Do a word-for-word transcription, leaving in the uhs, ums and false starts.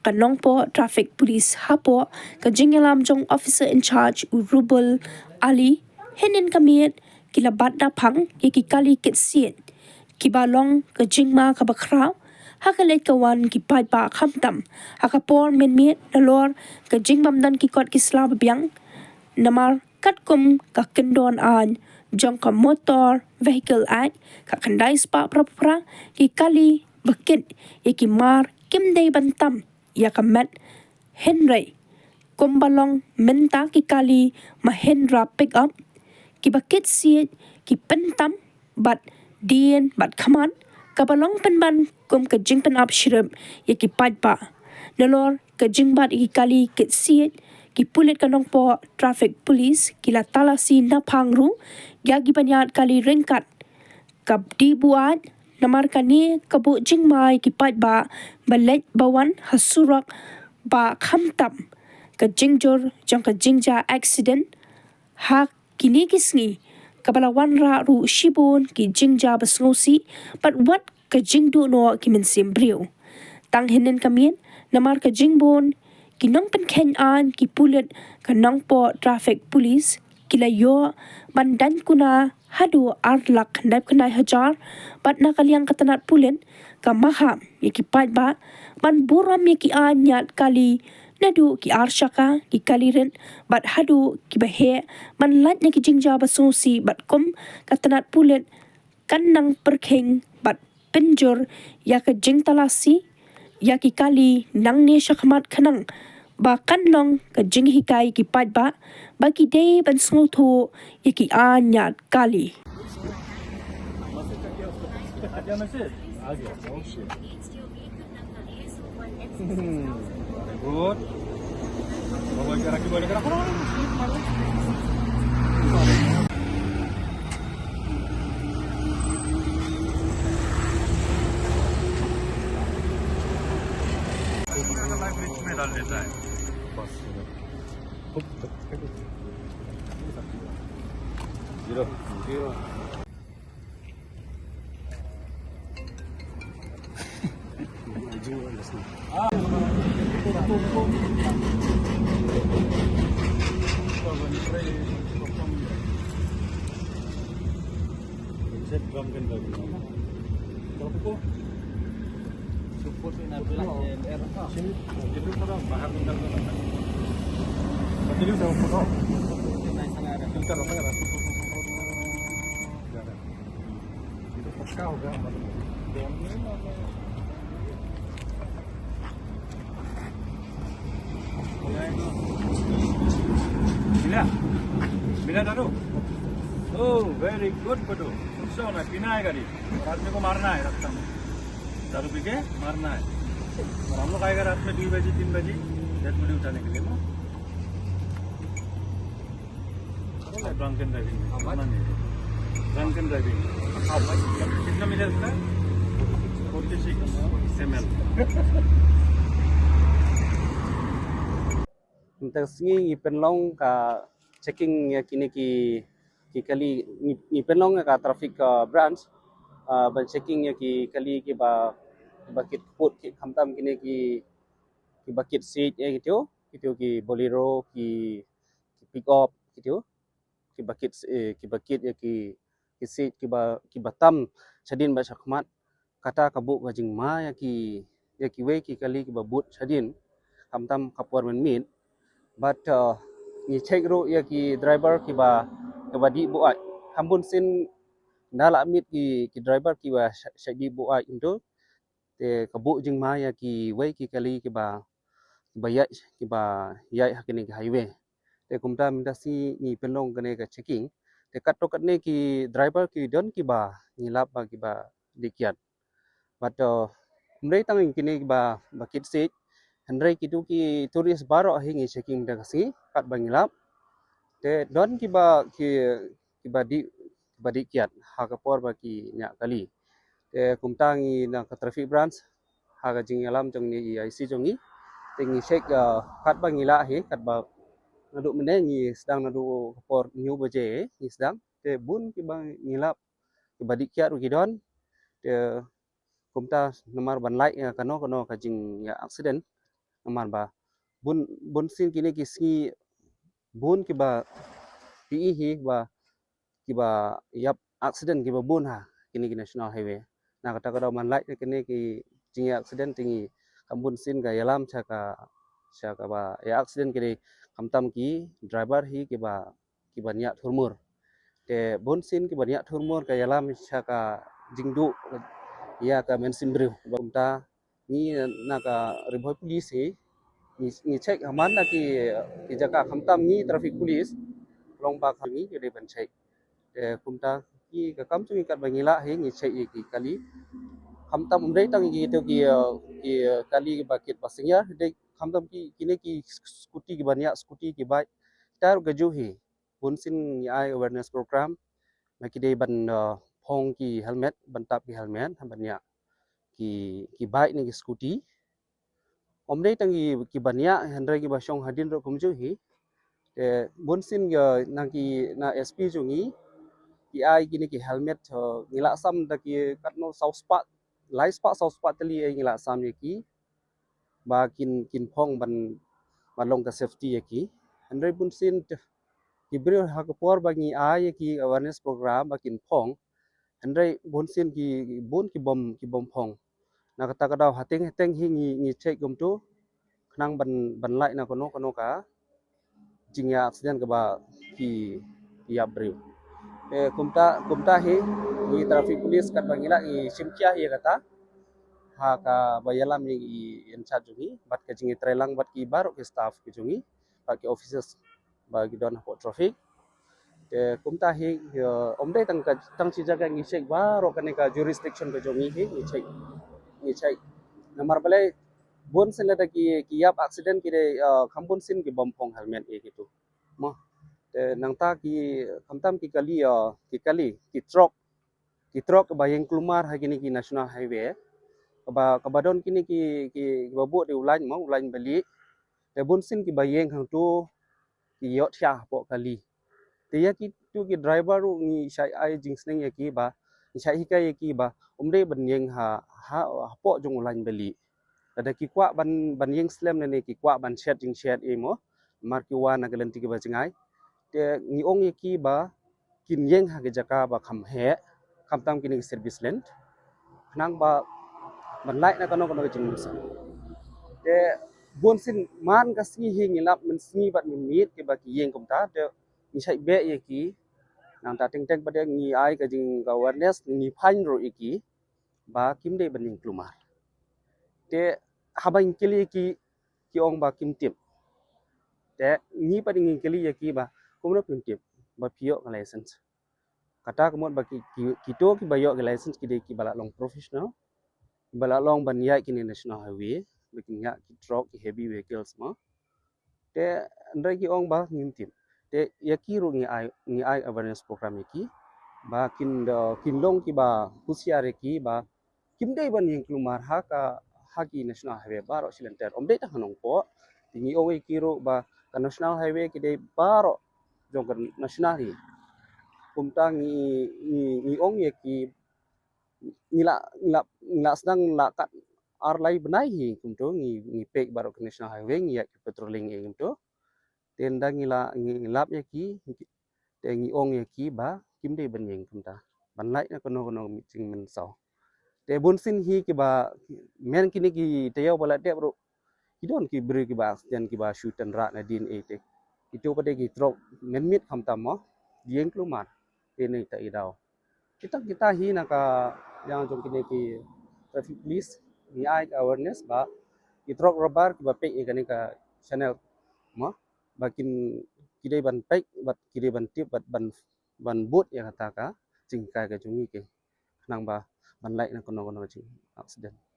Ka Nongpoh Traffic Police hapoh ka jingïalam jong Officer in Charge u Rubul Ali, hynnin ka miet ki la bat naphang ïa ki kali kit siej kiba long ka jingma kaba khraw ha ka leit ka wan ki paidbah, khamtam ha ka por mynmiet nalor ka jingbym don ki kot ki sla ba biang. Namar katkum ka kyndon aiñ jong ka Motor Vehicle Act ka khyndai spah phra phra, ki kali ba kit ïa ki mar kim dei ban tam ïa ka met, hynrei kumba long mynta ki kali Mahindra pickup kiba kit siej ki pyntam bad dien bad khmat, kaba long pynban kum ka jingpynap shrip ïa ki paidbah. Nalor ka jingbat ïa ki kali kit siej, ki pulit ka Nongpoh Traffic Police ki la talasi naphang ruh ïa ki ban ïaid kali ryngkat ka dih buaid, namar kane ka buh jingma ïa ki paidbah ba leit ba wan ha surok, ba khamtam ka jingjur jong ka jingjia accident ha kine ki sngi, kaba la wanrah ruh shibun ki jingjia ba sngewsih bad wat ka jingduh noh ki mynsiem briew. Tang hynnin ka miet, namar ka jingbun ki nongpynkheiñ aiñ, ki pulit ka Nongpoh Traffic Police ki la ïoh ban daiñ kuna haduh ar lak khyndai phew khyndai hajar, bad na ka liang ka tnat pulit ka maham ïa ki paidbah ban burom ïa ki aiñ ñiad kali, naduh ki ar shaka, ki kali rit bad haduh kiba heh, ban lait na ki jingjia ba sngewsih, bad kum ka tnat pulit kan nang pyrkhing bad pynjur ïa ka jingtalasi ïa ki kali nangne shakhmat, khnang ba kan long ka jinghikai ki paidbah ba ki dei ban sngewthuh ïa ki aiñ ñiad kali. Good. Mila, Mila, daru. Oh, very good, batu. So na pina hai gari. Aur aadmi ko marna hai rasta mein. Daru pee ke marna hai. Aur hum log aayega raat mein dui baje, teen baje, dead body uthane ke liye, no? Drunken driving. How much? Drunken driving. How much? कितना मिला इसका? Forty six M L. Mynta ka sngi ngi pynlong ka checking ïa kine ki, ki kali, ngi, ngi pynlong ïa ka traffic, uh, branch, uh, ban checking ïa ki kali kiba, kiba kit kput, ki khamtam kine ki, kiba kit siej, eh, kitei, kitei ki Bolero, ki, ki pick up, kitei. Kiba kit, eh, kiba kit ïa ki, ki siej kiba, kiba tam shadien bad shakhmat. Kata ka buh ka jingma ïa ki, ïa kiwei ki kali kiba bud shadien, khamtam ka por mynmiet. Bad, uh, ngi check ruh ïa ki driver kiba, kiba dih buaid. Kham bun sien da lah meet ki, ki driver kiba sha-, shait dih buaid hynrei. Te ka buh jingma ïa kiwei ki kali kiba, kiba ïaid, kiba ïaid ha kine ki highway. Te kumta mynta sngi ngi pynlong kane ka checking. Te katto katne ki driver ki don kiba ngi lap ba kiba dih kiad. Bad, uh, ym dei tang kine kiba, ba kit siej, hynrei kito ki tourist baroh hi ngi checking mynta ka sngi katba ngi lap. Te don kiba ki, kiba dih, kiba dih kiad ha ka por ba ki ñiah kali. Te kumta ngi na ka traffic branch ha ka jingïalam jong ngi, i C jong ngi. Te ngi check, uh, katba ngi lah hi, katba naduh mynne ngi sdang naduh ka por hynñiew baje ngi sdang. Te bun kiba ngi lap, kiba dih kiad ruh ki don. Te Kumta namar ban lait ïa kano kano ka jingïa accident, namar ba bun bun sien kine ki sngi bun kiba phi i hi ba kiba ïap accident kiba bun ha kine ki national highway. Na kata ka daw ban lait ïa kine ki jingïa accident te ngi kam bun sien ka ïalam sha ka sha kaba ïa accident kine, khamtam ki driver hi kiba kiba ïa thurmur. Te bun sien kiba ïa thurmur ka ïalam sha ka jingduh ïa ka mynsiem briew. Kumta ngi na ka Ri Bhoi Police hi ngi, ngi check ha man la ki, ki jaka, khamtam ngi traffic police long ba ngi ïa dei ban check. Te kumta ki ka kam jong ngi katba ngi lah hi ngi check ïa ki kali. Khamtam um dei tang ïa ki to ki, ki kali ba kit ba senior, dei khamtam ki kine ki scooty, kiba ïa scooty, ki bike. Tar ka ju hi bun sien ngi ai awareness program ba ki dei ban, uh, phong ki helmet, ban tap ki helmet, ban ïa ki, ki bike ne ki scooty. Um dei tang ki, kiba ïa, hynrei kiba shong hadien ruh kumjuh hi. Te bun sien ngi, na ki, na S P jong ngi ki ai kine ki helmet, uh, ngi la sam da ki katno, saw spah, lai spah, saw spah tylli, eh, ngi la sam ïa ki ba kin, kin phong ban, ban long ka safety ïa ki. Hynrei bun sien te ki briew ha ka por ba ngi ai ïa ki awareness program ba kin phong, hynrei bun sien ki, bun ki bym, ki bym phong. Na kata ka daw hateng hateng hi ngi, ngi check kumto khnang ban, ban lait na kano kano ka jingïa accident kaba ki, ki ïap briew. Eh, kumta, kumta hi ngi traffic police katba ngi lah ngi shim khia hi kata ha kaba ïalam ïa ngi in charge jong ngi bad ka jingïatreilang bad ki baroh ki staff ki jong ngi bad ki officers ba ki don hapoh traffic. Te kumta hi, ïa, um dei tang ka, tang shi jaka ngi check, baroh kane ka jurisdiction ka jong ngi hi ngi check, ngi check. Namar balei bun sien lada ki, ki ïap accident ki dei, uh, kham bun sien ki bym phong helmet ïa kitu. Mo. Te nangta ki, khamtam ki kali, uh, ki kali, ki truck, ki truck ba ïeng kulmar ha kine ki national highway. Kaba, kaba don kine ki, ki, kiba buh dei u lain mo, u lain bali. Te bun sien kiba ïeng hangtu ki ïoh thiah hapoh kali. Te ïa kitu ki driver ruh ngi shait ai jingsneng ïa ki ba, ngi shait hikai ïa ki ba um dei ban ïeng ha, ha, hapoh jong u lain bali. Lada ki kwah ban, ban ïeng slem ne, ne ki kwah ban shet jingshet, eh, mo, namar ki wan na ka lynti kaba jngai. Te ngi ong ïa ki ba kin ïeng ha ka jaka ba kham heh, khamtam kine ki service lane, khnang ba ban lait na kano kano ka jingmynsaw. Te bun sien man ka sngi hi ngi lap mynsngi bad mynmiet kiba ki ïeng kumta, te ngi shait beh ïa ki. Nangta teng teng pat ngi ai ka jing, ka awareness, ngi phai ruh ïa ki ba kim dei ban ïeng kulmar. Te haba ngi kylli ïa ki, ki ong ba kim tip. Te ngi pat ngi kylli ïa ki ba kumno phim tip ba phi ïoh ka license. Kata ka mut ba ki, ki, kito kiba ïoh ka license ki dei kiba la long professional, kiba la long ban ïaid kine national highway, ba kin ïaid ki truck, ki heavy vehicles mo. Te hynrei ki ong ba ngim tip. Te ïa ki ruh ngi ai, ngi ai awareness program ïa ki ba kin, uh, kin long kiba husiar ïa ki ba kim dei ban ïeng kulmar ha ka, ha ki national highway baroh shi lynter. Um dei tang ha Nongpoh. Te ngi ong ïa ki ruh ba ka national highway ki dei baroh jong ka national hi. Kumta ngi, ngi, ngi ong ïa ki, ngi la, ngi la, ngi la sdang la kat ar lai bnai hi kumto ngi, ngi peit baroh ka national highway, ngi ïaid ki patrolling ïa kumto. Te ynda ngi la, ngi lap ïa ki, te ngi ong ïa ki ba kim dei ban ïeng kumta, ban lait na kano kano ka jingmynsaw. Te bun sien hi kiba, men kine ki taïew ba la dep ruh ki don ki briew kiba accident, kiba shu tynrah nadien, eh, te kito pat dei ki truck mynmiet khamtam mo, ïeng kulmar. Te nangta i daw kita, kita hi na ka liang jong kine ki traffic police ngi ai ka awareness ba ki truck rubber kiba peit ïa kane ka channel mo, ba kin, ki dei ban peit bad ki dei ban tip bad ban, ban bud ïa kata ka jinghikai ka jong ngi, khnang ba ban lait na kano kano ka jing accident.